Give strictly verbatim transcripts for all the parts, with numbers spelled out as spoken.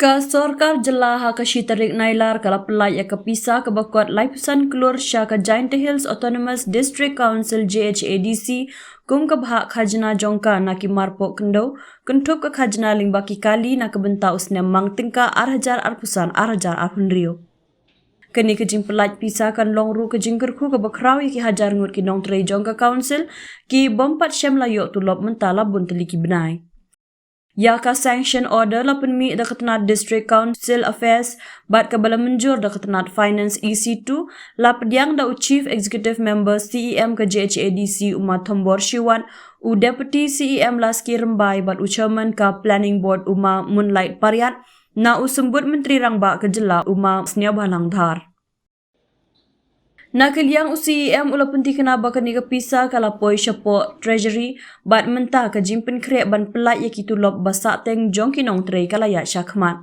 Ka sorkar jylla ha ka shi tarik Nailar ka la pyllait ïa ka pisa kaba kot laiphew san klur sha ka Jaintia Hills Autonomous District Council, J H A D C, kum ka bhah khajna jong ka na ki marpoh khyndew, kynthup ka khajna lyngba ki kali na ka bynta u snem mang tyngka ar hajar arphew san ar hajar arphew hynriew. Kane ka jingpyllait pisa kan long ruh ka jingkyrkhu kaba khraw ïa ki hajar ngut ki nongtrei jong ka council, ki bym pat shym la ïoh tulop mynta la bun tylli ki bnai. Ïa ka sanction order la pynmih da ka tnat District Council Affairs bad kaba la mynjur da ka tnat Finance E C two, la pdiang da u Chief Executive Member C E M ka J H A D C u Ma Thombor Shiwat, u Deputy C E M Laski Rymbai bad u Chairman ka Planning Board u Ma Moonlight Pariat, na u Symbud Myntri Rangbah ka jylla u Ma Sniawbhalang Dhar. Na ka liang u C E M u la pynthikna ba kane ka pisa ka la poi shapoh Treasury, bad mynta ka jingpynkhreh ban pyllait ïa ki tulop ba sahteng jong ki nongtrei ka la ïaid shakhmat.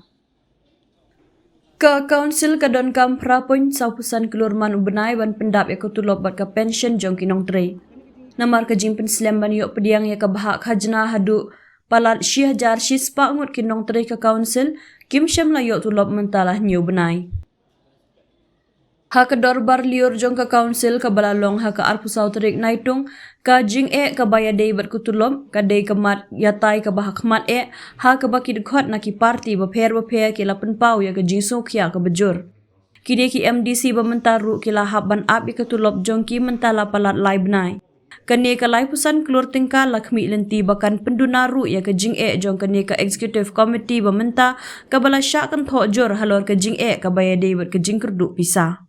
Ka council ka donkam phra point saw phew san klur man u bnai ban pyndap ïa ka tulop bad ka pension jong ki nongtrei. Namar ka jingpynslem ban ïoh pdiang ïa ka bhah khajna haduh palat shi hajar shi spah ngut ki nongtrei ka council, kim shym la ïoh tulop mynta la hynñiew bnai. Ha ka dorbar lyiur jong ka council kaba la long ha ka arphew saw tarik Naitung, ka jingeh kaba ïadei bad ka tulop ka dei ka mat ïatai kaba ha khmat eh, ha kaba ki dkhot na ki parti bapher bapher ki la pynpaw ïa ka jingsngewkhia kaba jur. Kine ki M D C ba mynta ruh ki la hap ban ap ïa ka tulop jong ki mynta la palat lai bnai. Kane ka laiphew san klur tyngka la khmih lynti ba kan pynduna ruh ïa ka jingeh jong kane ka executive committee ba mynta, kaba la shah kynthoh jur halor ka jingeh kaba ïadei bad ka jingkyrduh pisa.